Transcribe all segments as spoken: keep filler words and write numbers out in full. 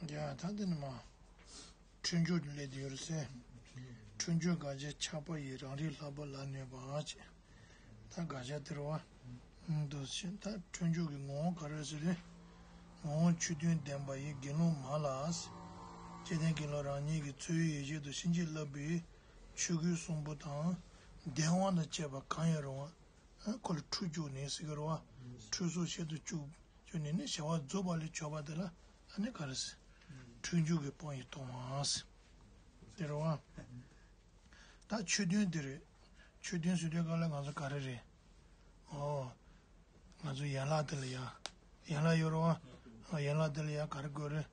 ཡ་ད་འདི་ནི་མ། འཁྲུལ་འཇུག་ལས་དེ་ཡོད་ཟེར། འཁྲུལ་འཇུག་དགག་བྱ་ཆགས་པ་ཡིས། རང་རིག་ལྷག་པ་ལ་གནོད་པ་ཅེས། ད་དགག་བྱ་དེ་རེད་བ། འདུ་ཤེས་ད་འཁྲུལ་འཇུག་གི་ངོ་བོ་ག་རེ་ཟེར་རེད། ངོ་བོ་ཆོས་བདུན་ལྡན་པ་ཡི་དགེ་སློང་མ་ལ། སྐྱེ་ལྡན་དགེ་སློང་རང་ཉིད་ཀྱི་འཚོ་བའི་ཡེ་ཤེས་དང་ཕྱིན་ཅི་ལོག་པའི་ཆོས་སྐུའི་གསུང་པོ་དང་། བདེན་དཔང་དང་བཅས་པ་གང་ཡང་རུང་བ། ཁོ་ལ་འཁྲུལ་བཅུག་ནས་ཟེར་གི་རེད་བ། འཁྲུལ་སོ་བཤད་དུ་བཅུག་བཅུག་ནས་ནི་བྱ་བ་རྫོགས་པ་ལས་བྱོལ་བ་དེ་ལ་ཨ་ནི་ག་རེ་ཟེར། འཁྲུལ་འཇུག་གི་དཔང་ཡིས་སྟོང་བ་ཟེར། དེ་རེད་བ། ད་ཆོས་བདུན་དེ་རེད། ཆོས་བདུན་ཟེར་དུས་སྐབས་ལ་ང་ཚོ་ག་རེ་རེད། ཨོ། ང་ཚོ་ཡན་ལག་དེ་ལ་ཡ། ཡན་ལག་ཡོད་རེད་བ། ཡན་ལག་དེ་ལ་ཡ་ག་རེ་དགོས་རེད།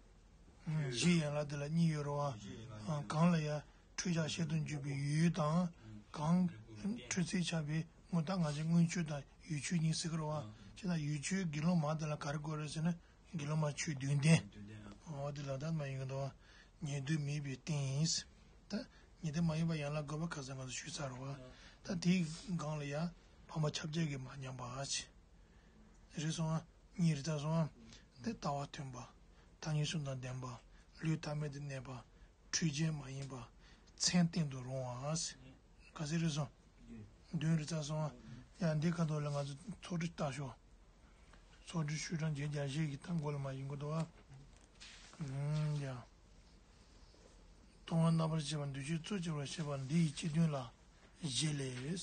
གཞི་ཡན་ལག་དེ་ལ་གཉིས་ཡོད་རེད་བ། གང་ལ་ཡ། འཁྲུལ་བྱ་བཤད་དུ་འཇུག་པའི་ཡུལ་དང་། གང་། འཁྲུལ་ཚིག་ཆགས་པའི་དངོས་ད་ང་ཚོས་དངོས་ཆོས་དང་ཡུལ་ཆོས་གཉིས་ཟེར་གི་རེད་བ། བྱས་ན་ཡུལ་ཆོས་དགེ་སློང་མ་དེ་ལ་ག་རེ་དགོས་རེད་ཟེར་ན། དགེ་སློང་མ་ཆོས་བདུན་ལྡན། འོ་དེ་ལ་ད་མ་ཡིན་གི་འདུག་བ། ཉན་ཐོས་མིན་པའི་རྟེན་ཡིན། ད་ཉན་ཐོས་མ་ཡིན་པ་ཡན་ལག་དགུ་པ་ཁ་སང་ང་ཚོ་ཞུས་ཚར་རེད་བ། ད་དེའི་སྒང་ལ་ཡ། ཕ་མ་ཁྱབ་བྱེད་ཀྱིས་མ་ཉམས་པ་ཞེས། རེད་སོང་ཨ། གཉིས་རེད་ད་སོང་ཨ། དེ་ལྟ་བ་མཐུན་པ། ཐ་སྙད་གསུམ་དང་ལྡན་པ། ལུས་ཐ་མལ་དུ་གནས་པ། འཁྲུལ་ཅན་མ་ཡིན་པ། མཚན་བསྟན་དུ་རུང་བ། ག་ཚོད་རེད་སོང་། བདུན་རེད་ད་སོང་ཨ། ཡ་འདི་ཁ་ཐོག་ལ་ང་ཚོ་ཚོགས་སྒྲིག་ལྟ་ཤོག་ཚོགས་སྒྲིག་ཤོག་གྲངས་བརྒྱད་བརྒྱ་བཞི་གི་ཐང་མགོ་ལ་མ་ཡིན་གོ་འདུག་ཨ། ཡ། སྟོང་པ་རྣམ་པར་ཤེས་པ་འདུས་བྱས་གཙོ་ཆེ་བར་བཤད་པ་འདི་ཡི་སྤྱི་དོན་ལ་བཞི་ལས།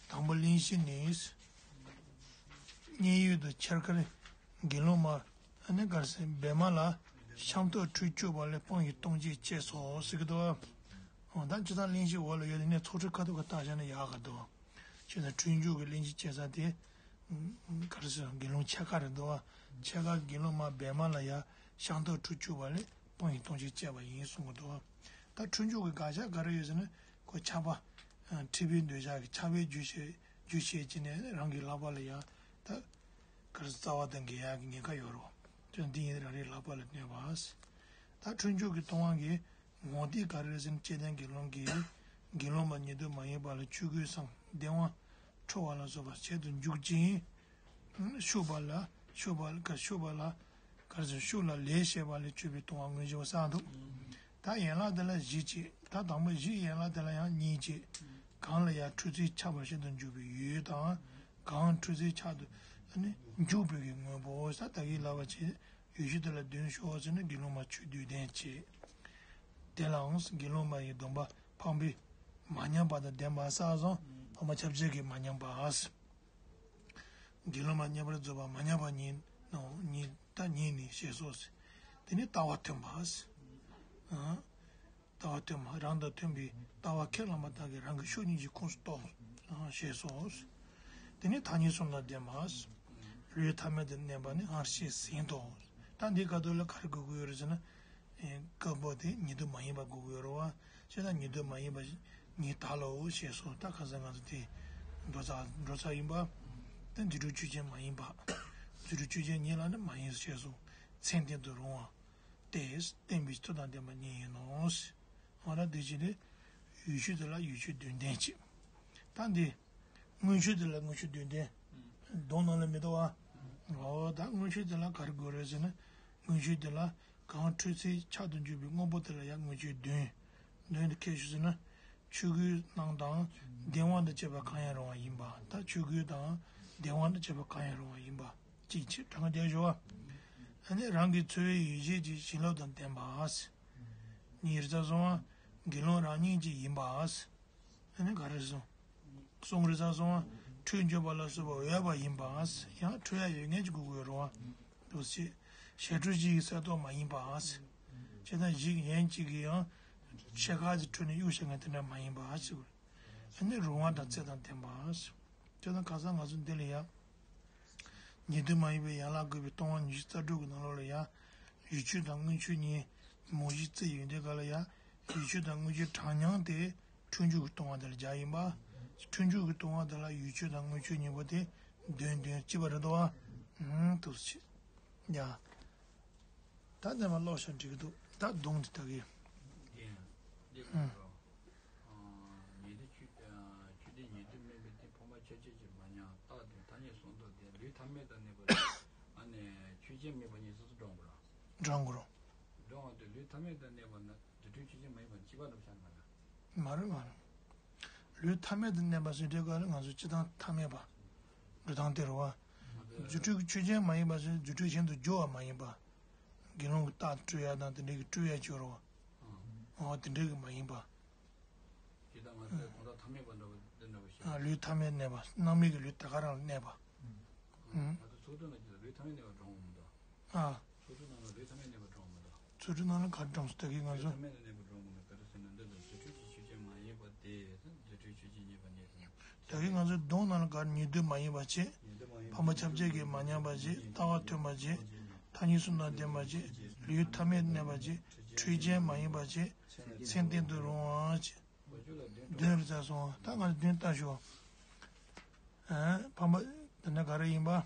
དང་པོ་གླེང་གཞི་ནི། མཉན་ཡོད་དུ་འཆར་ཁར་དགེ་སློང་མ་ཨ་ནི་གར་སེ་བེ་མ་ལ་ཤམ་ཐབས་འཁྲུལ་བཅུག་པ་ལས་སྤང་ཡི་སྟོང་ཆེན་བཅས་སོ་ཟེར་གི་འདུག་ཨ། འོ་ད་སྤྱི་བཏང་གླེང་གཞི་འོག་ལ་ཡོད་དེ་ནས་ཚོགས་སྒྲིག་ཁ་ཐུག་ག་བལྟ་བྱས་ན་ཡག་ག་འདུག་ཨ། བྱས་ཙང་འཁྲུལ་འཇུག་གི་གླེང་གཞི་བྱེད་ས་དེ། ག་རེ་ཟེར་དགེ་སློང་ཕྱེད་ཀ་རེད་འདུག་བ། ཕྱེད་ཀ་དགེ་སློང་མ་བེ་མ་ལ་ཡ་ཤམ་ཐབས་འཁྲུལ་བཅུག་པ་ལས་སྤང་ཡི་སྟོང་ཆེན་བཅས་པ་ཡིན་གསུང་གི་འདུག་བ། ད་འཁྲུལ་འཇུག་གི་དགག་བྱ་ག་རེ་ཡོད་ཟེར་ན་ཁོ་ཆགས་པ། འཁྲུལ་པའི་འདོད་ཆགས་ཀྱི་ཆགས་པའི་རྒྱུ་བཤད་རྒྱུ་བཤད་ཀྱི་ནས་རང་གི་ལག་པ་ལ་ཡ་ད་ག་རེ་རྩ་བ་དང་འགལ་ཡག་གི་ཉེན་ཁ་ཡོད་རོ། ཁྱོད་འདི་ཡིན་རང་རེའི་ལག་པ་ལ་གནོད་པ། ད་འཁྲུལ་འཇུག་གི་ལྟུང་བ་གི་ངོ་དེ་ག་རེ་ཟེར་ན་སྐྱེ་ལྡན་དགེ་སློང་གིས་དགེ་སློང་མ་ཉན་ཐོས་མ་ཡིན་པ་ལ་ཆོས་གོས་སམ་བདེན་དཔང་འཕྲོག་པ་ལ་སོགས་པ་བྱེད་དུ་འཇུག་ཅིང་། ཤུགས་པ་ལ་ཤུགས་པ་ལ་ག་ཤུགས་པ་ལ་ག་རེ་ཟེར་ཤུགས་ལ་ལས་བྱེད་པ་ལས་གཅོད་པའི་ལྟུང་བ་མངོན་གྱུར་བ་གསང་འདུག་ད་ཡན་ལག་དེ་ལ་བཞི་བྱེད་ད་དང་པོ་བཞི་ཡན་ལག་དེ་ལ་ཡང་གཉིས་བྱེད། གང་ལ་ཡང་འཁྲུལ་ཚིག་ཆགས་པར་བྱེད་དུ་འཇུག་པའི་ཡུལ་དང་། གང་འཁྲུལ་ཚིག་ཆགས་དུ་ནི་འཇུག་པའི་གི་དངོས་པོ་ས་ད་གི་ལབ་པ་བྱེད། ཡུལ་ཤུལ་དེ་ལ་བདུན་ཤོག་ཟེར་ན་དགེ་སློང་མ་ཆོས་བདུན་ལྡན་བྱེད། དེ་ལའང་དགེ་སློང་མ་ཡི་སྡོམ་པ་འཕངས་པས་མ་ཉམས་པ་དང་ལྡན་པ་ས་སོང་ཕ་མ་ཁྱབ་བྱེད་ཀྱིས་མ་ཉམས་པ། དགེ་སློང་མ་མཉམ་པར་རྫོགས་པ་མ་ཉམས་པ་ཉིད་ནོ་ཉིད་ད་ཉིད་ནི་ཞེས་སོ། དེ་ནི་ལྟ་བ་མཐུན་པ། ལྟ་བ་མཐུན་པ་རང་དང་མཐུན་པའི་ལྟ་བ་ཁས་བླངས་པ་དག་གིས་རང་གི་ཕྱོགས་གཉིས་ཀྱི་ཁོངས་སུ་གཏོགས་ཞེས་སོ། དེ་ནི་ཐ་སྙད་གསུམ་དང་ལྡན་པ། ལུས་ཐ་མལ་དུ་གནས་པ་ནི་སྔར་བཤད་ཟིན་ཏོ། ད་འདི་ག་དུས་ལ་ག་རེ་དགོས་ཀྱི་ཡོད་རེད་ཟེར་ན། སྐབས་པོ་དེ་ཉན་ཐོས་མ་ཡིན་པ་དགོས་ཀྱི་ཡོད་རེད་བ། བྱས་ཙང་ཉན་ཐོས་མ་ཡིན་པ་ཉིད་ད་ལོ་ཞེས་སོ། ད་ཁ་སང་ང་ཚོ་དེ་འགྲོ་ཚར་འགྲོ་ཚར་ཡིན་པ། ད་འདི་འགྲོ་ཆོས་ཅན་མ་ཡིན་པ། འདི་འགྲོ་ཆོས་ཅན་ཉིད་ལ་ནི་མ་ཡིན་ཞེས་སོ། མཚན་བསྟན་དུ་རུང་བ། སྟེ་བསྟན་པའི་མཐུ་དང་ལྡན་པ་ཉིད་ཡིན་ནོ། འོ་ན་དེ་བཞིན་དུ་ཡུལ་ཆོས་དེ་ལ་ཡུལ་ཆོས་བདུན་ལྡན་བྱེད། ད་འདི་དངོས་ཆོས་དེ་ལ་དངོས་ཆོས་བདུན་ལྡན། གདོང་ནང་ལ་མི་འདུག་བ། འོ་ད་དངོས་ཆོས་དེ་ལ་ག་རེ་དགོས་རེད་ཟེར་ན། དངོས་ཆོས་དེ་ལ་གང་འཁྲུལ་ཚིག་ཆགས་སུ་འཇུག་པའི་དངོས་པོ་དེ་ལ་ཡང་དངོས་ཆོས་བདུན། བདུན་དེ་ཁས་ཞུ་ཟེར་ན། ཆོས་གོས་རྣམས་དང་བདེན་དཔང་དང་བཅས་པ་གང་ཡང་རུང་བ་ཡིན་པ། ད་ཆོས་གོས་དང་བདེན་དཔང་དང་བཅས་པ་གང་ཡང་རུང་བ་ཡིན་པ། གཅིག་བྱས་གྲངས་ཀ་བརྒྱབ་ཞུ་བ། ཨ་ནི་རང་གི་འཚོ་བའི་ཡིད་བྱེད་ཀྱི་བྱིན་རླབས་དང་ལྡན་པ། ཉིན་རེ་ཙམ་སོང་བ། དགེ་སློང་རང་ཉིད་ཀྱི་ཡིན་པ། ཨ་ནི་ག་རེ་སོང་། གསུང་རེ་ཙམ་སོང་བ། འཁྲུལ་འགྱུར་བ་ལ་སོགས་པ་འོས་པ་ཡིན་པ། ཡང་འཁྲུལ་ཡ་ཡོད་ངེས་ཀྱི་དགོས་ཀྱི་རུང་བ། འདུག་སེ། ཞེ་འཁྲུལ་གཅིག་གི་གསལ་རྟོགས་མ་ཡིན་པ། བྱས་ཙང་གཞི་གཞན་གཅིག་གིས་ཡང་། ཕྱེད་ཀ་ཅིག་འཁྲུལ་ནས་གཡུག་བྱེད་མཁན་དེ་འདྲ་མ་ཡིན་པ་ཞིག་ཨ་ནི་རུང་བ་དང་ཚད་དང་ལྡན་པ། ཅེ་ན་ཁ་སང་ང་ཚོ་འདི་ལ་ཡ། ཉན་ཐོས་མ་ཡིན་པའི་ཡན་ལག་དགུ་པའི་ལྟུང་བ་ཉི་ཤུ་རྩ་དྲུག་གི་ནང་ལོགས་ལ་ཡ། ཡུལ་ཆོས་དང་དངོས་ཆོས་གཉིས་མུ་བཞི་བརྩི་ཡོང་དུས་ག་ལ་ཡ། ཡུལ་ཆོས་དང་དངོས་ཆོས་གྲངས་མཉམ་དེ་འཁྲུལ་འཇུག་གི་ལྟུང་བ་དེ་ལ་སྦྱར་ཡིན་པ། འཁྲུལ་འཇུག་གི་ལྟུང་བ་དེ་ལ་ཡུལ་ཆོས་དང་དངོས་ཆོས་གཉིས་པོ་དེ་བདུན་བདུན་གཅིག་པ་རེད་དོ། ཨང་དུ་ཆེ། ཡ། ད་འདི་མ་ཀློག་ཤག་འགྲིག་གི་འདུག་ད་གདོང་འདི་ལྟ་གི། ཡིན། འདི་ཨང་། ཁོ་ཉན་ཐོས་ཆོས་ཨ་ཆོས་ལྡན་ཉན་ཐོས་མིན་པའི་སྟེང་ཕ་མ་ཁྱབ་བྱེད་ཀྱིས་མ་ཉམས་རྟགས་དང་ཐ་སྙད་གསུམ་དང་ལྡན་ལུས་ཐ་མལ་དུ་གནས་པ་ལས་ཨ་ནི་ཆོས་ཅན་མིན་པ་ཉིད་སོ་སོ་འགྲོ་དགོས་ར། འགྲོ་དགོས་ར། ཡོང་བ་དེ་ལུས་ཐ་མལ་དུ་གནས་པ་ན་རྫུ་འཕྲུལ་ཆོས་ཅན་མ་ཡིན་པ་གཅིག་པ་འགྲུབ་བྱ་མ་ལ། མ་རེད་མ་རེད། ལུས་ཐ་མལ་དུ་གནས་པ་ཟེར་དུས་ག་ལ་ང་ཚོ་སྤྱི་དང་ཐ་མལ་པ། འགྲོ་སྟངས་དེ་རེད་བ། རྫུ་འཕྲུལ་གྱི་ཆོས་ཅན་མ་ཡིན་པ་ཟེར་རྫུ་འཕྲུལ་གཞན་དུ་སྦྱོར་བ་མ་ཡིན་པ། དགེ་སློང་གི་རྟགས་སྤྲོད་ཡ་དང་དེ་འདྲའི་གི་སྤྲོད་ཡ་སྦྱོར་བ། འོ་དེ་འདྲའི་གི་མ་ཡིན་པ། ཇི་ལྟར་ང་ཚོས་གང་ཟག་ཐ་མལ་པ་འདྲ་བ་འདི་འདྲ་བ་ཞིག་ཨ། ལུས་ཐ་མལ་གནས་པ། སྣང་མེད་ཀྱི་ལུས་ད་ག་རང་ལ་གནས་པ། ཨུམ། ང་ཚོ་ཚོགས་དྲུག་ནང་གི་ལུས་ཐ་མལ་གནས་པ་འགྲོ་འོང་མི་འདུག་ཨ། ཚོགས་དྲུག་ནང་ལ་ལུས་ཐ་མལ་གནས་པ་འགྲོ་འོང་མི་འདུག་ཚོགས་དྲུག་ནང་ལ་ག་འགྲོ་འོང་ཟེར་ད་གིན་ང་ཚོ། ལུས་ཐ་མལ་ལ་གནས་པ་འགྲོ་འོང་མི་འདུག་ག་རེ་ཟེར་ན་འདི་ལ་རྫུ་འཕྲུལ་གྱི་ཆོས་ཅན་མ་ཡིན་པ་དེ་རྫུ་འཕྲུལ་ཆོས་ཅན་ཡིན་པ་ནི། ད་གིན་ང་ཚོའི་གདོང་ནང་ལ་ག་རེ་ཉེ་དུས་མ་ཡིན་པ་བྱས། ཕ་མ་ཁྱབ་བྱེད་ཀྱིས་མ་ཉམས་པ་བྱས། ལྟ་བ་མཐུན་པ་བྱས། ཐ་སྙད་གསུམ་དང་ལྡན་པ་བྱས། ལུས་ཐ་མལ་གནས་པ་བྱས། འཕྲུལ་ཅན་མ་ཡིན་པ་བྱས། མཚན་བསྟན་དུ་རུང་བ་བྱས། བདུན་རེད་ཚར་སོང་། ད་ང་ཚོ་བདུན་ལྟ་ཞོག་ཨ། ཕ་མ་དེ་ན་ག་རེ་ཡིན་པ། ཨ།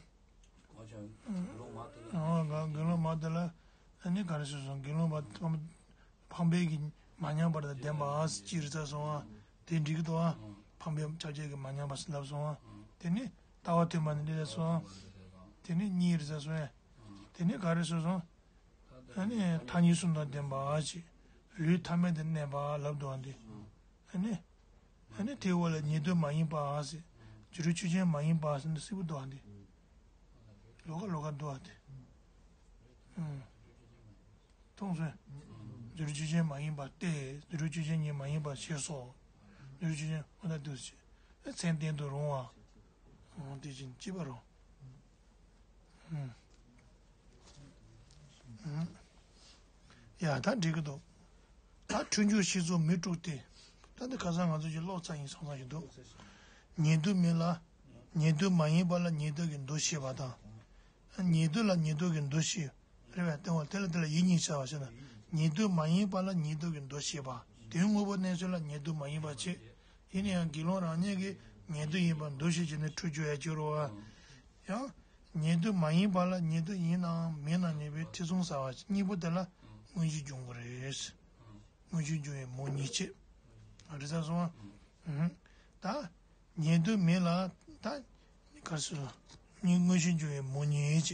དགེ་སློང་མ་དེ་ལ་ཨ་ནི་ག་རེ་ཟེར་སོང་། དགེ་སློང་མ་ཕ་མ་ཕ་མ་གིས་མ་ཉམས་པ་དང་ལྡན་པ་ཨ་ཟེར་གཅིག་རེད་ཚར་སོང་ཨ། དེ་འགྲིག་གི་འདུག་ཨ། ཕ་མ་ཁྱབ་བྱེད་ཀྱིས་མ་ཉམས་པ་ཟེར་ལབ་སོང་ཨ། དེ་ནི་ལྟ་བ་མཐུན་པ་ནི་འགྲིག་ལབ་སོང་ཨ། དེ་ནི་གཉིས་རེད་ཚར་སོང་ཨ། དེ་ནི་ག་རེ་ཟེར་སོང་། ཨ་ནི་ཐ་སྙད་གསུམ་དང་ལྡན་པ་ཞེས་ལུས་ཐ་མལ་དུ་གནས་པ་ལབ་འདུག་ཨ། འདི་ཨ་ནི་ཨ་ནི་དེའི་འོག་ལ་ཉེ་དུས་མ་ཡིན་པ་ཟེར། རྫུ་འཕྲུལ་ཆོས་ཅན་མ་ཡིན་པ་ཟེར་འདི་སྲིད་པོ་འདུག་ཨ། འདི་ལོགས་ཀ་ལོགས་ཀ་འདུག་ཨ། འདི་ཨུམ། མཐོང་སོང་། རྫུ་འཕྲུལ་ཆོས་ཅན་མ་ཡིན་པ་སྟེ། རྫུ་འཕྲུལ་ཆོས་ཅན་ཉིད་མ་ཡིན་པ་ཞེས་སོ། རྫུ་འཕྲུལ་ཆོས་ཅན་འོ་ན་འདུག་ཅེས། མཚན་བསྟན་དུ་རུང་བ། འོ་དེ་བཞིན་གཅིག་པ་རུང་། ཨུམ། ཨུམ། ཡ་ད་འགྲིག་གི་འདུག་ད་འཁྲུལ་འཇུག་ཤེས་ཚོགས་མི་དཀྲུགས་ཏེ། ད་འདི་ཁ་སང་ང་ཚོ་ཀྱི་ཀློག་ཚར་ཡིན་སོང་ཙང་ཞིག་འདུག་ཉེ་དུས་མིན་ལ། ཉེ་དུས་མ་ཡིན་པ་ལ་ཉེ་དུས་ཀྱི་འདུ་ཤེས་པ་དང་། ཉེ་དུས་ལ་ཉེ་དུས་ཀྱི་འདུ་ཤེས། རེད་བས། དེ་འོ་དེ་ལ་དེ་ལ་ཡིད་གཉིས་བྱ་བ་ཞེ་ན། ཉེ་དུས་མ་ཡིན་པ་ལ་ཉེ་དུས་ཀྱི་འདུ་ཤེས་པ། དོན་དངོས་པོ་གནས་ཚུལ་ལ་ཉེ་དུས་མ་ཡིན་པ་བྱེད། ཡིན་ན་ཡང་དགེ་སློང་རང་ཉིད་ཀྱིས་ཉེ་དུས་ཡིན་པར་འདུ་ཤེས་བྱས་ནས་འཁྲུལ་འཇུག་ཡ་སྦྱོར་བ། ཡང་། ཉེ་དུས་མ་ཡིན་པ་ལ་ཉེ་དུས་ཡིན་ནའང་མིན་ནའང་ཉེ་བའི་ཐེ་ཚོམ་ཟ་བ་གཉིས་པོ་དེ་ལ་དངོས་གཞི་འབྱུང་དགོས་རེད། དངོས་གཞི་འབྱུང་བའི་མུ་གཉིས་བྱེད། རེད་ཚར་སོང་ཨ། ད། ཉེ་དུས་མིན་ལ། ད། ག་རེ་ཟེར། དངོས་གཞི་འབྱུང་བའི་མུ་གཉིས་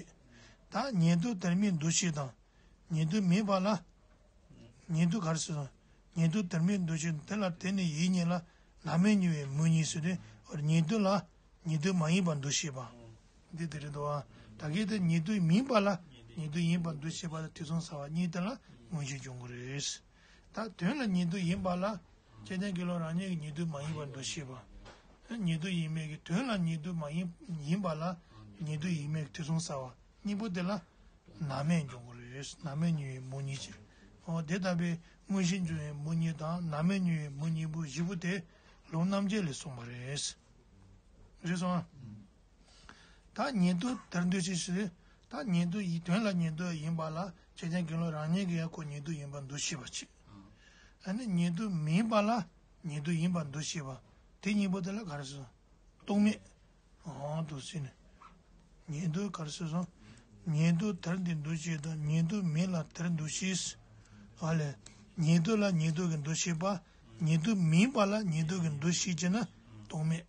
བྱེད། ད་ཉེ་དུས་དེར་མིན་འདུ་ཤེས་དང་། ཉེ་དུས་མིན་པ་ལ། ཉེ་དུས་ག་རེ་ཟེར། ཉེ་དུས་དེར་མིན་འདུ་ཤེས་དེ་ལ་དེ་ནི་ཡིད་གཉིས་ལ་ལམ་མེ་ཉེ་བའི་མུ་གཉིས་ཟེར་ཏེ། ཉེ་དུས་ལ་ཉེ་དུས་མ་ཡིན་པར་འདུ་ཤེས་པ། འདི་དེ་རེད་འདུག་ཨ། ད་གལ་ཏེ་ཉེ་དུས་མིན་པ་ལ་ཉེ་དུས་ཡིན་པར་འདུ་ཤེས་པ་དང་ཐེ་ཚོམ་ཟ་བ་གཉིས་དེ་ལ་དངོས་གཞི་འབྱུང་དགོས་རེད། ད་དོན་ལ་ཉེ་དུས་ཡིན་པ་ལ། སྐྱེ་ལྡན་དགེ་སློང་རང་ཉིད་ཀྱི་ཉེ་དུས་མ་ཡིན་པར་འདུ་ཤེས་པ། ཉེ་དུས་ཡིན་མིན་གྱི་དོན་ལ་ཉེ་དུས་མ་ཡིན་ཡིན་པ་ལ་ཉེ་དུས་ཡིན་མིན་གྱི་ཐེ་ཚོམ་ཟ་བ་གཉིས་པོ་དེ་ལ་ལམ་མེ་འབྱུང་དགོས་རེད། ལམ་མེ་ཉེ་བའི་མུ་གཉིས་ཕྱིར། འོ་དེ་ལྟ་བུའི་དངོས་གཞི་འབྱུང་བའི་མུ་གཉིས་དང་ལམ་མེ་ཉེ་བའི་མུ་གཉིས་པོ་བཞི་པོ་དེ་ལུང་རྣམ་འབྱེད་ལས་གསུངས་པ་རེད། རེད་སོང་ཨ། ད་ཉེ་དུས་དེར་འདུ་ཤེས་ཞེས། ད་ཉེ་དུས་ཡི་དོན་ལ་ཉེ་དུས་ཡིན་པ་ལ་སྐྱེ་ལྡན་དགེ་སློང་རང་ཉིད་ཀྱིས་ཡང་ཁོ་ཉེ་དུས་ཡིན་པར་འདུ་ཤེས་པ་བྱེད། ཨ་ནི་ཉེ་དུས་མིན་པ་ལ་ཉེ་དུས་ཡིན་པར་འདུ་ཤེས་པ། དེ་གཉིས་པོ་དེ་ལ་ག་རེ་ཟེར། རྟོག་མེད། འོ་འདུ་ཤེས་ནི། ཉེ་དུས་ག་རེ་ཟེར་སོང་། ཉེ་དུས་དེར་འདི་འདུ་ཤེས་དང་ཉེ་དུས་མིན་ལ་དེར་འདུ་ཤེས། ཨ་ལས། ཉེ་དུས་ལ་ཉེ་དུས་ཀྱི་འདུ་ཤེས་པ། ཉེ་དུས་མིན་པ་ལ་ཉེ་དུས་ཀྱི་འདུ་ཤེས་བྱེད་ན་རྟོག་མེད།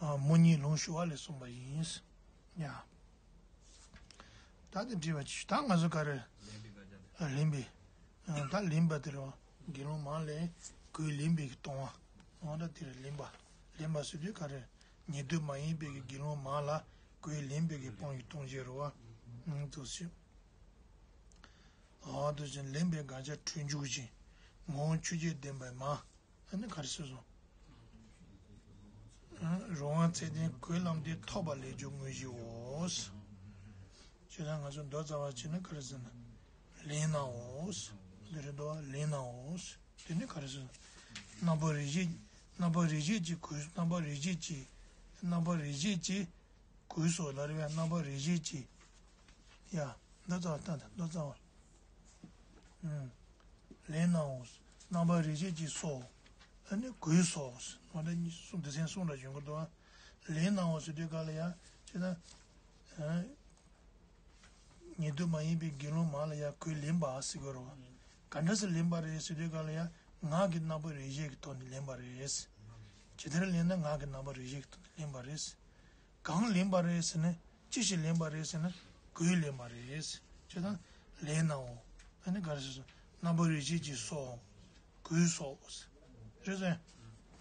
ཨ། མུ་གཉིས་ལུང་ཞུ་བ་ལས་གསུངས་པ་ཡིན། ཡ། ད་དེ་འདྲི་བ་ཅི་ཞུ། ད་ང་ཚོ་ག་རེ། ལེན་པའི་དགག་བྱ་དེ། ཨ། ལེན་པའི། ཨ། ད་ལེན་པ་དེ་རེད་བ། དགེ་སློང་མ་ལས་གོས་ལེན་པའི་གི་གཏོང་བ། འོ་ད་དེ་རེད་ལེན་པ། ལེན་པ་ཟེར་དུས་ག་རེ། ཉེ་དུས་མ་ཡིན་པའི་གི་དགེ་སློང་མ་ལ་གོས་ལེན་པའི་གི་སྤོང་གི་གཏོང་བྱེད་རེད་བ། ཨ། འདུ་ཤེས། འོ་འདུ་ཤེས་ལེན་པའི་དགག་བྱ་འཁྲུལ་འཇུག་ཅིང་། ངོ་བོ་ཆོས་ཅན་བདེན་པའི་མ། ཨ་ནི་ག་རེ་ཟེར་སོང་། རང་དབང་ཚད་ལྡན་གོས་ལམ་དེ་ཐོབ་པ་ལས་རྒྱུ་དངོས་གཞིའོ། བྱས་ཙང་ང་ཚོ་མདོ་རྩ་བ་བྱས་ན་ག་རེ་ཟེར་ན། ལེན་ནའོ། འདི་རེད་དོ། ལེན་ནའོ། དེ་ནི་ག་རེ་ཟེར། རྣམ་པ་རིགས་ཤེས། རྣམ་པ་རིགས་ཤེས་ཀྱི་གོས། རྣམ་པ་རིགས་ཤེས་ཀྱི། རྣམ་པ་རིགས་ཤེས་ཀྱི། གོས་སོགས་ལ་རེ་བའི་རྣམ་པ་རིགས་ཤེས་ཀྱི། ཡ། མདོ་རྩ་བ་ལྟ་དང་མདོ་རྩ་བ། ཨུམ། ལེན་ནའོ། རྣམ་པ་རིགས་ཤེས་ཀྱི་སོགས། ཨ་ནི་གོས་སོགས། མ་འདྲ་གཉིས་གསུམ་སྡེ་ཚན་གསུམ་འདྲ་ཡོང་གི་འདུག་ཨ། ལེན་ནའོ་ཟེར་དུས་ག་ལ་ཡ། ཅེ་ན། ཨ། ཉེ་དུས་མ་ཡིན་པའི་དགེ་སློང་མ་ལ་ཡ་གོས་ལེན་པ་ཟེར་དགོས་རེད་བ། ག་འདྲ་སེ་ལེན་པ་རེད་ཟེར་དུས་ག་ལ་ཡ། ངག་གི་རྣམ་པ་རིགས་ཤེས་ཀྱི་ཐོག་ནས་ལེན་པ་རེད། ཇི་ལྟར་ལེན་ན་ངག་གི་རྣམ་པ་རིགས་ཤེས་ཀྱི་ཐོག་ནས་ལེན་པ་རེད། གང་ལེན་པ་རེད་ཟེར་ན། ཅི་ཞིག་ལེན་པ་རེད་ཟེར་ན། གོས་ལེན་པ་རེད། ཅེ་ན། ལེན་ནའོ། ཨ་ནི་ག་རེ་ཟེར་སོང་། སྣ་བུག་རེ་ཆད་ཀྱི་སོ། གོས་སོ། རེད་ཟེར།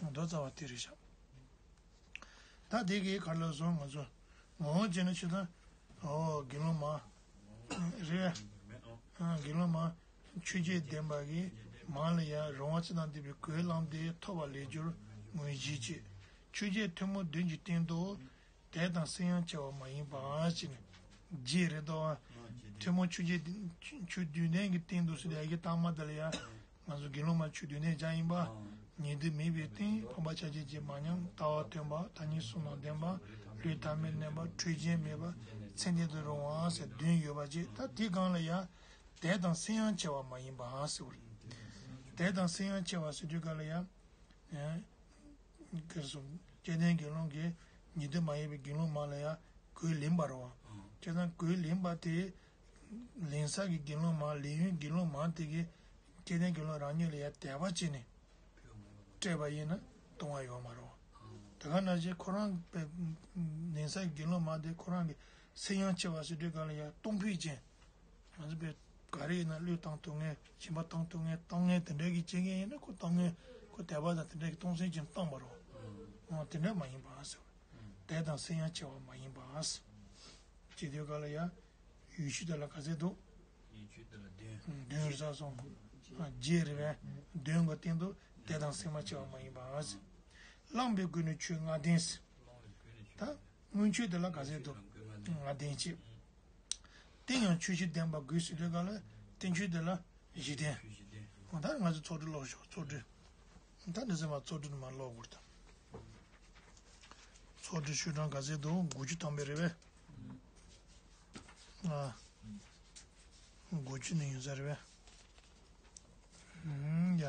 མདོ་རྩ་བ་དེ་རེད་ཤག་ད་དེ་གའི་ག་ལ་སོང་ང་ཚོ། ངོ་བོ་བྱས་ན་ཆུ་དང་། ཨོ་དགེ་སློང་མ། རེད། ཨ་དགེ་སློང་མ། ཆོས་བརྒྱད་ལྡན་པ་གི་མ་ལ་ཡ་རང་དབང་ཚེ་དང་ལྡན་པའི་གོས་བླངས་ཏེ་ཐོབ་པ་ལེགས་སྦྱོར་མངོན་ཞེན་བྱེད། ཆོས་བརྒྱད་ཐུན་མོང་བདུན་གྱི་སྟེང་དུ། དད་དང་སེམས་ཡང་བྱ་བ་མ་ཡིན་པ་ཞེས་ནས། རྒྱས་རེད་དོ། ཐུན་མོང་ཆོས་བརྒྱད་ཆོས་བདུན་ལྡན་གྱི་སྟེང་དུ་སུ་ལ་ཡ་གི་ལྟག་མ་དེ་ལ་ཡ། ང་ཚོ་དགེ་སློང་མ་ཆོས་བདུན་ལྡན་ཅང་ཡིན་པ། ཉན་ཐོས་མེད་པའི་སྟེང་ཕམ་པ་ཆ་བྱད་ཅེས་མ་ཉམས་ལྟ་བ་སྟོན་པ་ཐ་སྙད་གསུམ་དང་ལྡན་པ། ལུས་ཐ་མལ་གནས་པ་འཕྲུལ་ཅན་མེད་པ། མཚན་ལྡན་དུ་རུང་བ་ཟེར་བདུན་ཡོད་པ་ཅེས་ད་དེ་གང་ལ་ཡ། དད་དང་སེམས་ཡང་བྱ་བ་མ་ཡིན་པ་ཟེར་བ་རེད། དད་དང་སེམས་ཡང་བྱ་བ་ཟེར་དུས་ག་ལ་ཡ། གལ་སྲིད་སྐལ་ལྡན་དགེ་སློང་གིས་ཉན་ཐོས་མ་ཡིན་པའི་དགེ་སློང་མ་ལ་ཡང་གོས་ལེན་པ་རེད་བ། བྱས་ཙང་གོས་ལེན་པ་དེ། ལེན་ས་གི་དགེ་སློང་མ་ལེན་ཡུལ་དགེ་སློང་མ་དེ་གིས་སྐལ་ལྡན་དགེ་སློང་རང་ཉིད་ལ་ཡང་དད་པ་བྱས་ནས་སྤྲད་པ་ཡིན་ན་ལྟུང་བ་ཡོད་མ་རེད་བ། དེ་ག་ནང་བཞིན་ཁོ་རང་གི་ལེན་ས་གི་དགེ་སློང་མ་དེ་ཁོ་རང་གི་སེམས་ཡང་བྱེད་པ་ཟེར་དུས་ག་ལ་ཡང་གཏོང་ཕོད་ཅན། ང་ཚོ་པས་ག་རེ་ཡིན་ན་བློས་བཏང་ཐུབ་མཁན་སྦྱིན་པ་བཏང་ཐུབ་མཁན་བཏང་མཁན་དེ་འདྲ་གི་བྱེད་མཁན་ཡིན་ན་ཁོ་བཏང་མཁན་ཁོ་དད་པ་དང་དེ་འདྲ་གི་གཏོང་སེམས་ཅན་བཏང་པ་རོ། འོ་དེ་འདྲ་མ་ཡིན་པ་ཟེར། དད་དང་སེམས་ཡང་བྱེད་པ་མ་ཡིན་པ་ཟེར། བྱེད་དུས་ག་ལ་ཡ། ཡུལ་ཆོས་དེ་ལ་ག་ཚད་འདུག་ཡུལ་ཆོས་དེ་ལ་བདུན། བདུན་རེད་ས་སོང་། རྒྱས་རེད་པས་བདུན་གི་སྟེང་དུ་དད་དང་སེམས་མ་བྱེད་པ་མ་ཡིན་པ་ཟེར། བླངས་པའི་སྒོ་ནས་ཆོས་ལྔ་ལྡན་ཟེར། ད་སྔོན་ཆོས་དེ་ལ་ག་ཚད་འདུག་ལྔ་ལྡན་བྱེད། རྟེན་ཡང་ཆོས་བཞི་ལྡན་པ་དགོས་ཟེར་དུས་ག་ལ་རྟེན་ཆོས་དེ་ལ་བཞི་ལྡན། འོ་ད་ང་ཚོ་ཚོགས་སྒྲིག་ཀློག་ཤོག་ཚོགས་སྒྲིག་ད་འདི་ཚོ་མ་ཚོགས་སྒྲིག་མ་ཀློག་དགོས་ད། ཚོགས་སྒྲིག་ཆོས་གྲངས་ག་ཚད་འདུག་དགུ་བཅུ་ཐམ་པ་རེད་པས། ཨ། དགུ་བཅུ་ནས་ཡིན་ས་རེད་པས། ཨུམ་ཡ།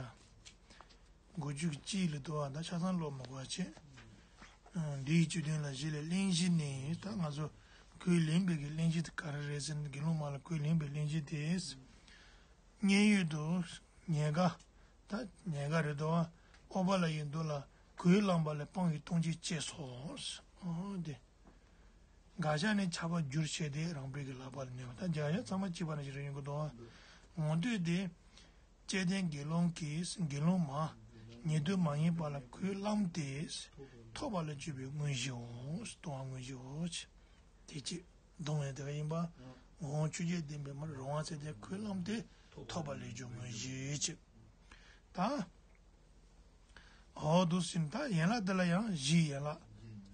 དགུ་བཅུ་གཅིག་ལ་དུ་བ་ད་ཆ་ཚང་ཀློག་མ་དགོས་པ་བྱས། འདིའི་བཅུ་བདུན་ལ་བཞི་ལས་གླེང་གཞི་ནི་ད་ང་ཚོ་གོས་ལེན་པའི་གི་གླེང་གཞི་དེ་ག་རེ་རེད་ཟེར་ན་དགེ་སློང་མ་ལ་གོས་ལེན་པའི་གླེང་གཞི་དེ། མཉན་ཡོད་དུ་ཉལ་ག་ད་ཉལ་ག་རེད་དོ། ཨོ་པ་ལ་ཡིན་དུ་ལ་གོས་བླངས་པ་ལས་སྤང་བའི་ལྟུང་བྱེད་ཅེས་སོ། འོ་དེ། དགག་བྱ་ནི་ཆགས་པ་བསྒྱུར་བྱས་ཏེ་རང་འབྲས་ཀྱི་ལག་པ་ལ་གནས་པ་ད་དགག་བྱ་ཚང་མ་གཅིག་པ་ནང་བཞིན་རེ་ཡོང་གི་འདུག་ངོ་བསྟོད་དེ། སྐལ་ལྡན་དགེ་སློང་གིས་དགེ་སློང་མ། ཉན་ཐོས་མ་ཡིན་པ་ལ་གོས་བླངས་ཏེ། ཐོབ་པ་ལ་སྤྱོད་པའི་དངོས་གཞིའོ། ལྟུང་བ་དངོས་གཞིའོ། དེ་གཅིག་ལྟུང་བའི་དེ་ག་ཡིན་པ། ངོ་བོ་ཆོས་བརྒྱད་ལྡན་པའི་མར་རང་དབང་ཚད་ལྡན་གོས་བླངས་ཏེ། ཐོབ་པ་ལེགས་སྦྱོར་དངོས་གཞི་གཅིག་ད། འོ་འདུག་ཟིན་ད་ཡན་ལག་འདི་ལ་ཡང་བཞི་ཡན་ལག་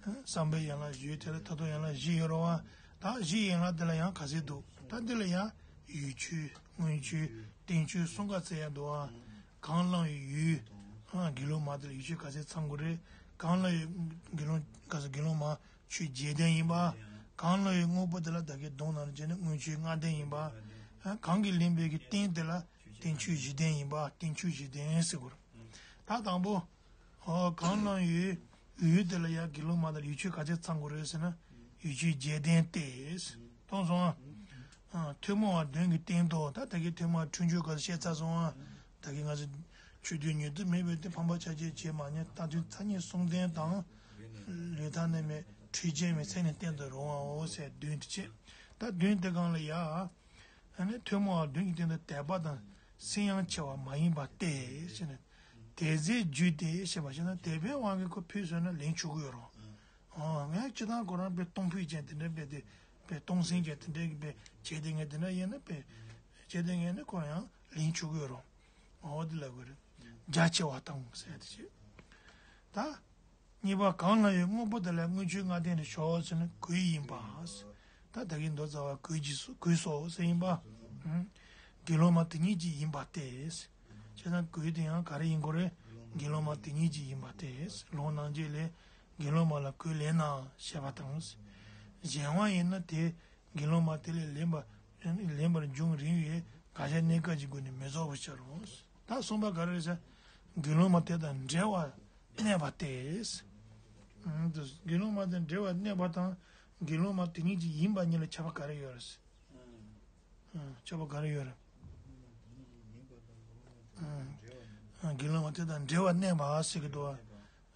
བསམ་པའི་ཡན་ལག་བཞི་དེ་ལ་ད་དུང་ཡན་ལག་བཞི་ཡོད་རེད་བ། ད་བཞི་ཡན་ལག་འདི་ལ་ཡང་ག་ཚད་འདུག་ད་འདི་ལ་ཡང་ཡུལ་ཆོས་དངོས་ཆོས་རྟེན་ཆོས་གསུམ་ཀ་བཙལ་ཡ་འདུག་ཨ། གང་བླངས་ཡོད་ཡུལ། ཨ་དགེ་སློང་མ་དེ་ལ་ཡུལ་ཆོས་ག་ཚད་ཚང་དགོས་རེད། གང་བླངས་ཡོད་དགེ་སློང་ག་ཚད་དགེ་སློང་མ་ཆོས་བརྒྱད་ལྡན་ཡིན་པ། གང་བླངས་ཡོད་དངོས་པོ་དེ་ལ་ད་གིན་གདོང་ནང་བྱས་ན་དངོས་ཆོས་ལྔ་ལྡན་ཡིན་པ། ཨ་གང་གིས་ལེན་པའི་གི་རྟེན་དེ་ལ་རྟེན་ཆོས་བཞི་ལྡན་ཡིན་པ་རྟེན་ཆོས་བཞི་ལྡན་ཟེར་དགོས་རེད། ད་དང་པོ། ཨོ་གང་བླངས་ཡོད་ཡུལ་དེ་ལ་ཡང་དགེ་སློང་མ་དང་ཡུལ་ཆོས་ག་ཚད་ཚང་དགོས་རེད་ཟེར་ན་ཡུལ་ཆོས་བརྒྱད་ལྡན་ཏེ། མཐོང་སོང་ཨ། ཐུན་མོང་བ་བདུན་གྱི་སྟེང་དུ་ད་ད་གིན་ཐུན་མོང་བ་འཁྲུལ་འཁྱུག་ག་ཚོད་བཤད་ཚར་སོང་ཨ། ད་གིན་ང་ཚོ་ཆོས་བདུན་ཉན་ཐོས་མེད་པའི་སྟེང་ཕམ་པ་ཆ་བྱད་བྱེད་མ་ཉན་ལྟ་དུས་ཐ་སྙད་གསུམ་ལྡན་དང་། ལུས་ཐ་སྙད་མེད་འཕྲུལ་ཅན་མེད་མཚན་ནི་བསྟན་དུ་རུང་བའོ་ཟེར་བདུན་དེ་བྱེད། ད་བདུན་དེ་གང་ལ་ཡ། ཨ་ནི་ཐུན་མོང་བ་བདུན་གྱི་སྟེང་དུ་དད་པ་དང་སེམས་ཡང་ཆེ་བ་མ་ཡིན་པ་སྟེ་ཞེས་ནས། དད་རྫས་བརྒྱུད་དེ་ཞེས་པ་ཞེ་ན་དད་པའི་དབང་གིས་ཁོ་ཕུལ་སོང་ན་ལེན་ཆོག་གི་ཡོད་རེད། ཨོ་ངས་སྤྱིར་བཏང་ཁོ་རང་དཔེ་གཏོང་ཕོད་ཅན་དེ་འདྲ་དཔེ་དེ་དཔེ་གཏོང་སེམས་ཅན་དེ་འདྲ་གི་དཔེ་བྱས་དེ་ངས་དེ་འདྲ་ཡིན་ན་དཔེ་བྱས་དེ་ངས་ནི་ཁོ་རང་ཡང་ལེན་ཆོག་གི་ཡོད་རེད། ཨོ་དེ་ལ་གོ་རེད། རྒྱ་ཆེ་བ་དང་ཟེར་དེ་བྱས། ད། གཉིས་པ་གང་ལ་ཡོད་དངོས་པོ་དེ་ལ་དངོས་ཆོས་ལྔ་ལྡན་དུ་ཞོག་ཟེར་ན་གོས་ཡིན་པ། ད་ད་གིན་མདོ་རྩ་བ་གོས་ཀྱི་སོ་གོས་སོ་ཟེར་ཡིན་པ། ཨུམ། དགེ་སློང་མ་དེ་ཉིད་ཀྱི་ཡིན་པ་སྟེ། བྱས་ཙང་གོས་དེ་ཡང་ག་རེ་ཡིན་དགོས་རེད། དགེ་སློང་མ་དེ་ཉིད་ཀྱི་ཡིན་པ་སྟེ། ལུང་ནང་བཞིན་ལས་དགེ་སློང་མ་ལ་གོས་ལེན་ན་ཞེས་པ་དང་། གཞན་དབང་ཡིན་ན་དེ་དགེ་སློང་མ་དེ་ལས་ལེན་པ་ལེན་པར་འབྱུང་རིང་བས་དགག་བྱ་གནས་སྐབས་ཀྱི་སྒོ་ནས་མི་རྫོགས་པར་བྱ་རུང་། ད་གསུམ་པ་ག་རེ་རེད་ཟེར། དགེ་སློང་མ་དེ་དང་འབྲེལ་བ་གནས་པ་སྟེ། ཨང་། དགེ་སློང་མ་དང་འབྲེལ་བ་གནས་པ་དང་དགེ་སློང་མ་དེ་ཉིད་ཀྱི་ཡིན་པ་གཉིས་ལ་ཁྱད་པར་ག་རེ་ཡོད་རེད། ཨང་། ཁྱད་པར་ག་རེ་ཡོད་རེད། ཨང་། དགེ་སློང་མ་དེ་དང་འབྲེལ་བ་གནས་པ་ཟེར་གྱི་འདུག་བ།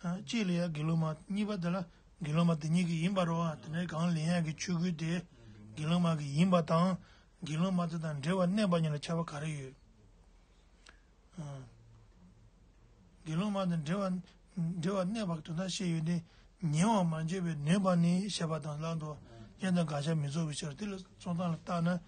ཨང་། གཅིག་ལ་ཡང་དགེ་སློང་མ་གཉིས་པ་དེ་ལ་དགེ་སློང་མ་དེ་ཉིད་ཀྱི་ཡིན་པ་རེད་བ། དེ་ནས་གང་ལེན་ཡག་གི་ཆོས་གོས་དེ་དགེ་སློང་མ་གི་ཡིན་པ་དང་དགེ་སློང་མ་དེ་དང་འབྲེལ་བ་གནས་པ་གཉིས་ལ་ཁྱད་པར་ག་རེ་ཡོད། དགེ་སློང་མ་དང་འབྲེལ་བ་འབྲེལ་བ་གནས་པ་དོན་དག་བཤད་ཡོད་དེ། ཉེ་བར་མ་བྱས་པའི་ནོད་པ་ནི་བཤད་པ་དང་ལ་དོ། སྙན་དང་དགག་བྱ་མི་རྫོགས་པའི་ཕྱིར། དེ་ལ་རྩོམ་སྟངས་ལ་བལྟས་ན།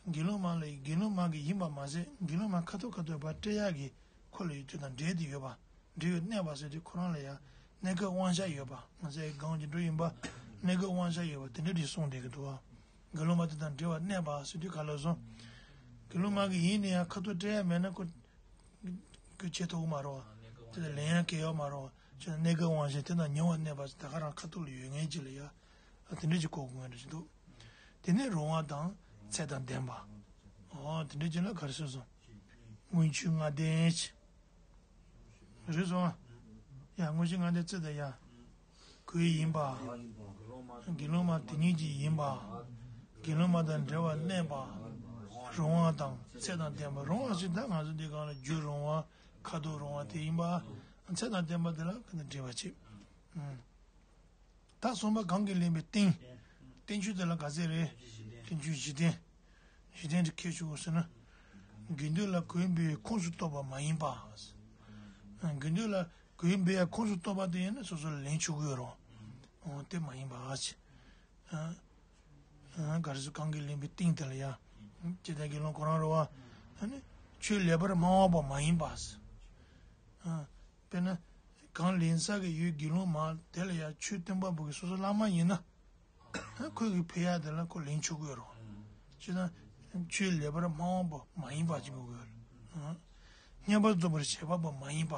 དགེ་སློང་མ་ལ་དགེ་སློང་མ་གི་ཡིན་པ་མ་ཟད། དགེ་སློང་མ་ཁ་ཐུག་ཁ་ཐུག་པ་སྤྲད་ཡག་གི་ཁོ་ལ་ཡོད་དུས་དང་འབྲེལ་དེ་ཡོད་པ། འབྲེལ་ཡོད་གནས་པ་ཟེར་དུས་ཁོ་རང་ལ་ཡང་གནས་སྐབས་དབང་ཆ་ཡོད་པ། ང་ཚོའི་སྒང་གི་འགྲོ་ཡིན་པ། གནས་སྐབས་དབང་ཆ་ཡོད་པ་དེ་འདྲ་རེད་གསུངས་བསྡད་ཀྱི་འདུག་བ། དགེ་སློང་མ་དེ་དང་འབྲེལ་བ་གནས་པ་ཟེར་དུས་ག་ལ་སོང་། དགེ་སློང་མ་གི་ཡིན་ནས་ཡང་ཁ་ཐུག་སྤྲད་ཡ་མེད་ན་ཁོ། ཁོས་བྱེད་ཐུབ་ཀྱི་མ་རེད་བ། དེ་ལ་ལེན་ཡ་གལ་ཡོད་མ་རེད་བ། ཅེས་གནས་སྐབས་དབང་ཆ་དེ་དང་ཉེ་བར་གནས་པ་ད་ག་རང་ཁ་ཐུག་ལ་ཡོད་མཁན་ཅིག་ལ་ཡ། ཨ་དེ་འདྲ་ཅིག་གོ་དགོས་ངེས་འདྲ་ཅིག་འདུག་དེ་ནས་རུང་བ་དང་ཚད་དང་ལྡན་པ། ཨོ་དེ་འདྲ་ཅིག་ལ་ག་རེ་ཟེར་སོང་། སྔོན་ཆོས་ལྔ་ལྡན་ཅིག་རེད་སོང་། ཡ་སྔོན་ཆོས་ལྔ་ལྡན་ཚེ་དང་ཡ། གོས་ཡིན་པ། དགེ་སློང་མ་དེ་ཉིད་ཀྱི་ཡིན་པ། དགེ་སློང་མ་དང་འབྲེལ་བར་གནས་པ། རུང་བ་དང་ཚད་དང་ལྡན་པ། རུང་བ་ཞིག་ད་ང་ཚོ་འདི་སྒང་ལ་རྒྱུ་རུང་བ། ཁ་དོག་རུང་བ་དེ་ཡིན་པ། ཚད་དང་ལྡན་པ་དེ་ལ་ཁ་ན་འབྲེལ་བ་བྱེད། ད་གསུམ་པ་གང་གིས་ལེན་པའི་རྟེན། རྟེན་ཆོས་དེ་ལ་ག་ཚད་རེད། རྟེན་ཆོས་གཞི་རྟེན། གཞི་རྟེན་དེ་ཁྱད་ཆོས་གོ་ཟེར་ན། དགེ་འདུན་ལ་གོས་འབུལ་ཡའི་ཁོངས་སུ་གཏོགས་པ་མ་ཡིན་པ། དགེ་འདུན་ལ་གོས་འབུལ་ཡའི་ཁོངས་སུ་གཏོགས་པ་དེ་ཡིན་ན་སོ་སོ་ལ་ལེན་ཆོག་གི་ཡོད་རུང་། དེ་མ་ཡིན་པ། ག་རེ་ཟེར་གང་གིས་ལེན་པའི་རྟེན་དེ་ལ་ཡ། ཅི་ལྟར་དགེ་སློང་ཁོ་རང་རེད་བ། ཆོས་ལེགས་པར་སྨྲ་བ་མ་ཡིན་པ། དཔེར་ན། གང་ལེན་ས་གི་ཡོད་དགེ་སློང་མ་དེ་ལ་ཡང་ཆོས་སྟོན་པ་པོ་གི་སོ་སོ་བླ་མ་ཡིན་ན། ཁོས་གི་ཕེ་ཡ་དེ་ལ་ཁོ་ལེན་ཆོག་གི་ཡོད་རུང་། ཅི་ན། ཆོས་ལེགས་པར་སྨྲ་བ་པོ་མ་ཡིན་པ་ཅིག་དགོས་ཀྱི་ཡོད་རེད། བསྙེན་པར་རྫོགས་པར་བྱེད་པ་པོ་མ་ཡིན་པ།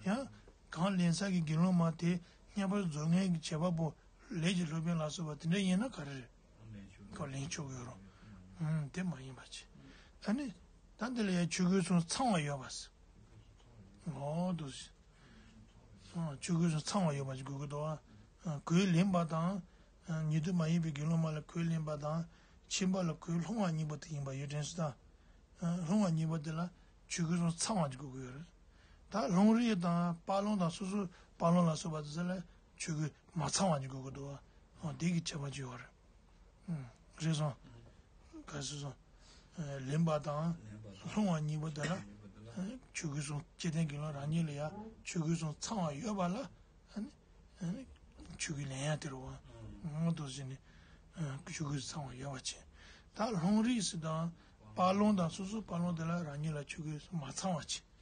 ཡང་། གང་ལེན་ས་གི་དགེ་སློང་མ་དེ་བསྙེན་པར་རྫོགས་མཁན་གྱི་བྱེད་པ་པོ་ལས་ཀྱི་སློབ་དཔོན་ལ་སོགས་པ་དེ་འདྲ་ཡིན་ན་ག་རེ་རེད། ཁོ་ལེན་ཆོག་གི་ཡོད་རུང་། དེ་མ་ཡིན་པ་ཅིག་ད་ནི། ད་འདི་ལ་ཡང་ཆོས་གོས་གསུམ་ཚང་བ་ཡོད་པ། ཨོ་དུ། ཆོས་གོས་གསུམ་ཚང་བ་ཡོད་པ་ཞིག་དགོས་ཀྱི་འདུག་བ། གོས་ལེན་པ་དང་། ཉེ་དུ་མ་ཡིན་པའི་དགེ་སློང་མ་ལ་གོས་ལེན་པ་དང་། ཁྱིམ་པ་ལ་གོས་སློང་བ་གཉིས་པོ་དེ་ཡིན་པ་ཡོད་དྲན་སུ་དང་། སློང་བ་གཉིས་པོ་དེ་ལ་ཆོས་གོས་གསུམ་ཚང་བ་ཞིག་དགོས་ཀྱི་ཡོད་རེད། ད་སློང་རིགས་དང་དཔའ་ལོང་དང་སོ་སོའི་དཔའ་ལོང་ལ་སོགས་པ་དེ་ཚོ་ལ་ཆོས་གོས་མ་ཚང་བ་ཞིག་དགོས་ཀྱི་འདུག་བ། འདི་གི་ཁྱད་པར་ཅིག་ཡོད་རེད། རེད་སོང་། ག་སུ་སོང་། ལེན་པ་དང་། སློང་བ་གཉིས་པོ་དེ་ལ། ཆོས་གོས་གསུམ་སྐྱེ་ལྡན་དགེ་སློང་རང་ཉིད་ལ་ཡང་ཆོས་གོས་གསུམ་ཚང་བ་ཡོད་པ་ལ། ཆོས་གོས་ལེན་ཡ་དེ་རུ་བ། ངོ་དོ་ཟིན་ནས། ཆོས་གོས་ཚང་བ་ཡོད་པ་བྱས། ད་སློང་རིགས་སུ་དང་། དཔའ་ལོང་དང་སོ་སོའི་དཔའ་ལོང་དེ་ལ་རང་ཉིད་ལ་ཆོས་གོས་མ་ཚང་བ་བྱས།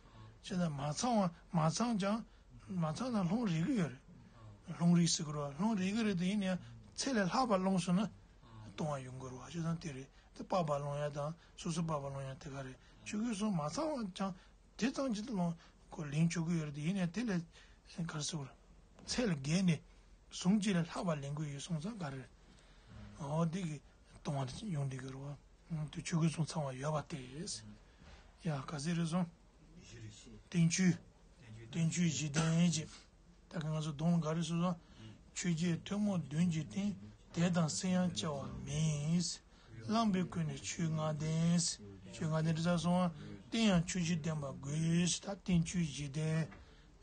བྱས་ཙང་མ་ཚང་བ་མ་ཚང་ཀྱང་། མ་ཚང་ན་སློང་རིགས་ཀྱི་ཡོད་རེད། སློང་རིགས་ཟེར་དགོས་རེད་བ། སློང་རིགས་ཀྱི་རེད་དེ་ཡིན་ཡང་ཚད་ལས་ལྷག་པ་སློང་སོང་ན། གཏོང་བ་ཡོང་དགོས་རེད་བ། བྱས་ཙང་དེ་རེད་དེ་དཔའ་བ་སློང་ཡ་དང་སོ་སོ་དཔའ་བ་སློང་ཡ་དེ་ག་རེད། ཆོས་གོས་གསུམ་མ་ཚང་བ་ཀྱང་དེ་ཙམ་གྱིས་སློང་གོ་ལེན་ཆོག་གི་ཡོད་རེད་དེ་ཡིན་ཡང་དེ་ལས་ག་རེ་ཟེར་དགོས་རེད། ཚད་ལས་བརྒལ་ནས་ཟུང་གཅིག་ལས་ལྷག་པ་ལེན་དགོས་ཡོད་སོང་ཙང་ག་རེ་རེད། འོ་དེ་གི་གཏོང་བ་དེ་ཡོང་བསྡད་ཀྱི་རེད་བ། དུ་ཆོས་གོས་གསུམ་ཚང་བ་ཡོད་པ་སྟེ། ཡ་ག་ཚད་རེད་སོང་། བསྟན་བཅོས། བསྟན་བཅོས་གཞི་རྟེན་གྱི། ད་གི་ང་ཚོ་གདོང་ག་རེ་སོ་སོ། ཆོས་བརྒྱད་ཐུན་མོང་བདུན་གྱི་སྟེང་དད་དང་སེམས་ཡང་སྐྱེ་བ་མིན། བླངས་པའི་ཁུར་ནི་ཆོས་ལྔ་ལྡན། ཆོས་ལྔ་ལྡན་འདྲི་ས་སོང་བ། རྟེན་ཡང་ཆོས་བཞི་ལྡན་པ་དགོས། ད་བསྟན་བཅོས་གཞི་རྟེན།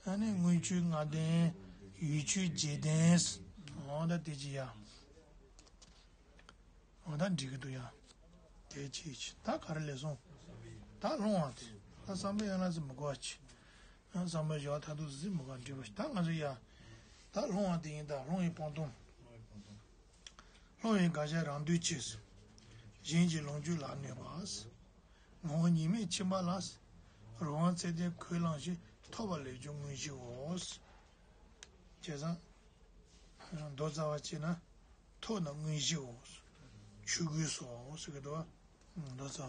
ཨ་ནི་དངོས་ཆོས་ལྔ་ལྡན། ཡུལ་ཆོས་བརྒྱད་ལྡན། འོ་ད་དེ་ཅི་ཡ། འོ་ད་འགྲིག་གི་འདུག་ཡ། དེ་ཅི་ཅི་ད་ག་རེ་ལས་སོང་། ད་སློང་བ་དེ། ད་བསམ་པའི་ཡན་ལག་ཟིན་མི་དགོས་པ་ཅི། བསམ་པའི་བྱ་བ་མཐར་ཐུག་ཟིན་མི་དགོས་འགྲིག་པ་ཞིག་ད་ང་ཚོ་ཡ། ད་སློང་བ་དེ་ཡིན་ད་སློང་བའི་སྤང་ལྟུང་། སློང་བའི་དགག་བྱ་རང་འདོད་ཆེ། གཞན་གྱི་ལོངས་སྤྱོད་ལ་གནོད་པ། ངོ་བོ་ཉིད་མེད་ཁྱིམ་པ་ལ། རང་དབང་ཚད་ལྡན་གོས་བླངས་ཤིང་ཐོབ་པ་ལེགས་སྦྱོར་དངོས་གཞིའོ། བྱས་ཙང་། མདོ་རྩ་བ་བྱས་ན། ཐོབ་ན་དངོས་གཞིའོ། ཆོས་གོས་སོ་ཟེར་གི་འདུག་བ། མདོ་རྩ་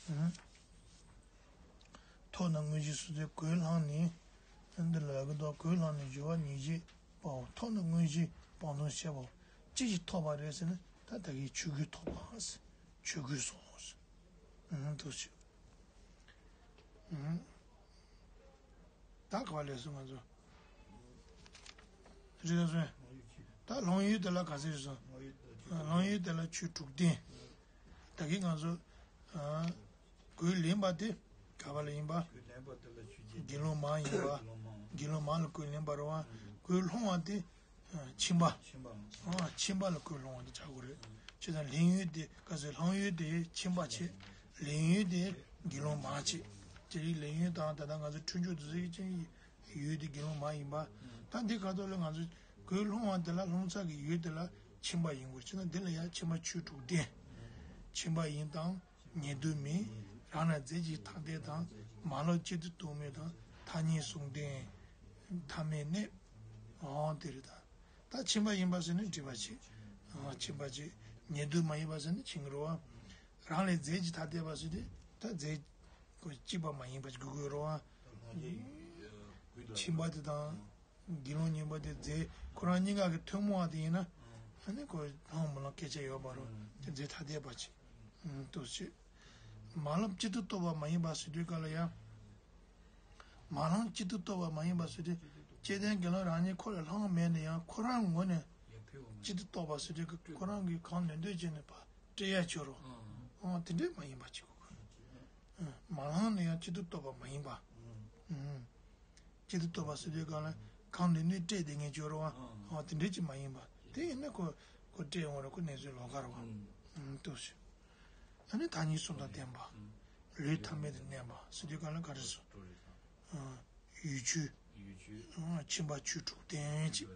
བ། ཐོབ་ན་དངོས་གཞི་སོ་སོའི་གོས་བླངས་ནས། འདི་ལ་ལབ་གི་འདུག་གོས་བླངས་ནས་སྦྱོར་བ་ཉེར་བཞི་པའོ། ཐོབ་ན་དངོས་གཞི་སྤང་ལྟུང་བཤད་པའོ། ཅི་ཞིག་ཐོབ་པ་རེད་ཟེར་ན་ད་ལྟ་གི་ཆོས་གོས་ཐོབ་པ། ཆོས་གོས་སོ། འདུག་ཞུ། ད་ག་བ་ལས་སོང་ང་ཚོ། རེད་སོང་། ད་སློང་ཡུལ་དེ་ལ་ག་ཚད་རེད་སོང་། སློང་ཡུལ་དེ་ལ་ཆོས་དྲུག་ལྡན། ད་གིན་ང་ཚོ། གོས་ལེན་པ་དེ་ག་བ་ལ་ཡིན་པ། དགེ་སློང་མ་ཡིན་པ། དགེ་སློང་མ་ལ་གོས་ལེན་པ་རེད་བ། གོས་སློང་བ་དེ། ཁྱིམ་པ། ཁྱིམ་པ། ཨ་ཁྱིམ་པ་ལ་གོས་སློང་བ་དེ་ཆགས་དགོས་རེད། བྱས་ཙང་ལེན་ཡུལ་དེ་ག་ཚོད་སློང་ཡུལ་དེ་ཁྱིམ་པ་བྱེད། ལེན་ཡུལ་དེ་དགེ་སློང་མ་བྱེད། སྤྱིར་ལས་ཡུན་དང་ད་ལྟ་ང་ཚོ་འཕྲོད་སྦྱོར་དུ་ཟེར་གྱི་ཡུལ་དེ་དགེ་སློང་མ་ཡིན་པ། ད་འདི་ཁ་ཐོག་ལ་ང་ཚོ་གོས་སློང་བ་དེ་ལ་སློང་ས་གི་ཡུལ་དེ་ལ་ཁྱིམ་པ་ཡིན་དགོས་ཅེ་ན། འདི་ལ་ཡང་ཁྱིམ་པ་ཆོས་དྲུག་ལྡན། ཁྱིམ་པ་ཡིན་དང་ཉེ་དུ་མེད། རང་ལས་རྫས་གཅིག་ཐ་དད་དང་། མ་ལོག་གཅིག་ཏུ་རྟོག་མེད་དང་། ཐ་སྙད་གསུམ་ལྡན། ཐ་མལ་གནས། འོ་དེ་རེད་ད། ད་ཁྱིམ་པ་ཡིན་པ་ཟེར་ནས་སྒྲིབ་པ་བྱེད། ཨ། ཁྱིམ་པ་བྱེད། ཉེ་དུ་མ་ཡིན་པ་ཟེར་ནས་ཁྱིམ་གྱི་རོ། རང་ལས་རྫས་གཅིག་ཐ་དད་པ་ཟེར་དུས་ད་རྫས་ཀྱི་གཅིག་པ་མ་ཡིན་པ་ཞིག་དགོས་ཀྱི་རོ། ཁྱིམ་པ་དེ་དང་དགེ་སློང་གཉིས་པ་དེ་རྫས་ཁོ་རང་གཉིས་ཀ་གི་ཐུན་མོང་བ་དེ་ཡིན་ན། ཨ་ནི་ཁོ་ལྷུང་མི་ལྷུང་སྐད་ཆ་ཡོད་པ་རོ། དེ་རྫས་ཐ་དད་པ་བྱེད། ཨ། དུ་བྱེད། མ་ལྷུང་གཅིག་ཏུ་རྟོག་པ་མ་ཡིན་པ་ཟེར་དུས་ག་ལ་ཡང་། མ་ལྷུང་གཅིག་ཏུ་རྟོག་པ་མ་ཡིན་པ་ཟེར་དུས། སྐལ་ལྡན་དགེ་སློང་རང་ཉིད་ཁོ་ལ་ལྷུང་མེད་ན་ཡང་ཁོ་རང་ངོས་ནས་གཅིག་ཏུ་རྟོག་པ་ཟེར་དུས་ཁོ་རང་གིས་གང་ནུས་འདོད་བྱས་ནས་ཕར་སྤྲད་ཡ་བྱོས་རོགས། ཨང་། དེ་འདྲས་མ་ཡིན་པ་བྱེད་དགོས། ཨང་། མ་ལྷུང་ན་ཡང་གཅིག་ཏུ་རྟོག་པ་མ་ཡིན་པ། ཨང་། གཅིག་ཏུ་རྟོག་པ་ཟེར་དུས་ག་ལ་གང་ནུས་ནུས་སྤྲད་དེ་ངས་བྱོས་རོགས། ཨང་། དེ་འདྲས་ཅིག་མ་ཡིན་པ། དེ་ཡིན་ན་ཁོ་ཁོ་སྤྲད་འོང་ར་ཁོ་གནས་ཚུལ་ལོགས་ཀ་རེད་བ། ཨང་། འདུག་ཞུ། ཨ་ནི་ཐ་སྙད་གསུམ་དང་ལྡན་པ། ལུས་ཐ་མལ་དུ་གནས་པ་ཟེར་དུས་ག་ལ་ག་རེ་ཟེར། ཨ། ཡུལ་ཆོས། ཡུལ་ཆོས། ཨ། ཁྱིམ་པ་ཆོས་དྲུག་ལྡན་ཅིག།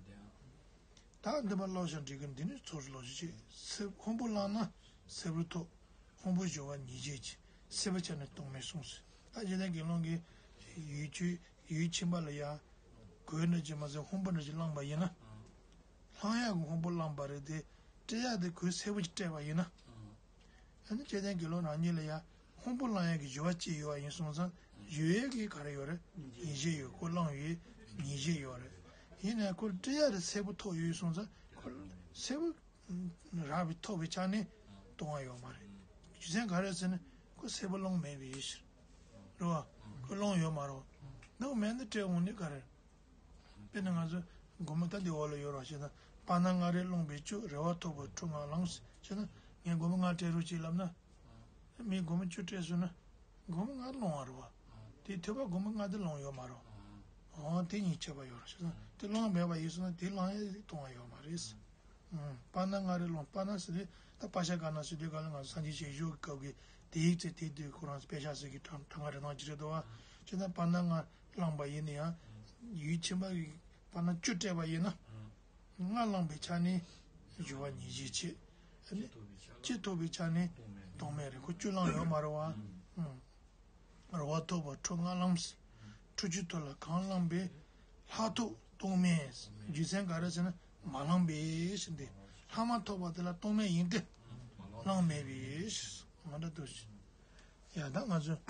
ད་འདི་པར་ཀློག་བཞག་འགྲིག་གི། འདི་ནི་ཚོགས་སུ་ཀློག་བཞག་ཅིག། སེར། སྔོན་པོ་བླངས་ན་སེར་པོ་ཐོབ། སྔོན་པོ་སྦྱོར་བ་ཉིད་བྱེད་ཅིང་། སེར་པོ་ཆགས་ན་རྟོག་མེད་གསུངས་སོ། ད་སྤྱིར་བཏང་དགེ་སློང་གིས་ཡུལ་ཆོས་ཡུལ་ཁྱིམ་པ་ལ་ཡང་གོས་འདྲ་ཅིག་མ་ཟད་སྔོན་པོ་འདྲ་ཅིག་བླངས་པ་ཡིན་ན། ལྷུང་ཡག་གི་སྔོན་པོ་བླངས་པ་རེད་དེ། སྤྲད་ཡག་དེ་གོས་སེར་པོ་ཅིག་སྤྲད་པ་ཡིན་ན། ཨ་ནི་སྤྱིར་བཏང་དགེ་སློང་རང་ཉིད་ལ་ཡང་སྔོན་པོ་བླང་ཡག་གི་སྦྱོར་བ་ཅིག་ཡོད་པ་ཡིན་སོང་ཙང་། སྦྱོར་ཡག་གི་ག་རེ་ཡོད་རེད། ཉེས་བྱས་ཡོད། གོས་བླངས་ཡོད་ཉེས་བྱས་ཡོད་རེད། ཡིན་ནའི་གོས་སྤྲད་ཡག་དེ་སེར་པོ་ཐོགས་ཡོད་སོང་ཙང་། གོས་སེར་པོ་རག་པའི་ཐོགས་པའི་ཆ་ནས་གཏོང་བ་ཡོད་མ་རེད། རྒྱུ་མཚན་ག་རེ་ཟེར་ན་གོས་སེར་པོ་བླངས་མེད་པའི་ཕྱིར། རེད་བ། གོས་བླངས་ཡོད་མ་རེད། འདུག་མེད་ན་སྤྲད་འོང་ནི་ག་རེ། དཔེར་ན་ང་ཚོ་སྒོར་མོ་ད་འདི་འོག་ལ་ཡོད་རེད་བ། བྱས་ན་པ་ན་ང་རེ་བླངས་པས་བཅུ། རེ་བ་ཐོབ་པ་ཁྲུ་ལྔ་བླངས་ཟེར་ན། ངས་སྒོར་མོ་ལྔ་སྤྲད་རོགས་བྱེད་ལབ་ན། མིས་སྒོར་མོ་བཅུ་སྤྲད་སོང་ན། སྒོར་མོ་ལྔ་བླངས་པ་རེད་བ། དེ་ཐོབ་པ་སྒོར་མོ་ལྔ་དེ་བླངས་ཡོད་མ་རེད། འོ་དེ་གཉིས་ཁྱད་པར་ཡོད་རེད། བྱས་ན་དེ་བླངས་མེད་པ་ཡིན་སོང་ན་དེ་བླངས་ཡག་གཏོང་བ་ཡོད་མ་རེད། ཨང་། པ་ན་ང་རེ་བླངས། པ་ན་ཟེར་དུས་ད་པ་ཤ་ག་ན་ཟེར་དུས་ག་ལ་ང་ཚོ་སངས་རྒྱས་བྱེད་ཞོར་གྱི་སྐབས་ཀྱི་དེ་ཡིག་ཚད་དེ་དུས་ཁོ་རང་དཔེ་ཆ་ཟེར་གྱི་གྲངས་གྲངས་ཀ་རེ་གནང་གི་རེད་དོ། བྱས་ན་པ་ན་ལྔ་བླངས་པ་ཡིན་ན་ཡང་ཡུལ་ཁྱིམ་པ་གི་པ་ན་བཅུ་སྤྲད་པ་ཡིན་ན། ལྔ་བླངས་པའི་ཆ་ནས་སྦྱོར་བ་ཉེས་བྱས་བྱེད། ཨ་ནི་གཅིག་ཐོབ་པའི་ཆ་ནས་རྟོག་མེད་རེད། ཁོ་བཅུ་བླངས་ཡོད་མ་རེད་བ། ཨང་། རེ་བ་ཐོབ་པ་ཁྲུ་ལྔ་བླངས། ཁྲུ་བཅུ་ཐོབ་ལ་གང་བླངས་པའི་ལྷག་ཐོབ་རྟོག་མེད། རྒྱུ་མཚན་ག་རེ་ཟེར་ན་མ་བླངས་པས་ཟེར་ཏེ། ལྷག་མ་ཐོབ་པ་དེ་ལ་རྟོག་མེད་ཡིན་ཏེ། བླངས་མེད་པས་ཟེར། ང་འདྲ་འདུག་ཟེར། ཡ་ད་ང་ཚོ་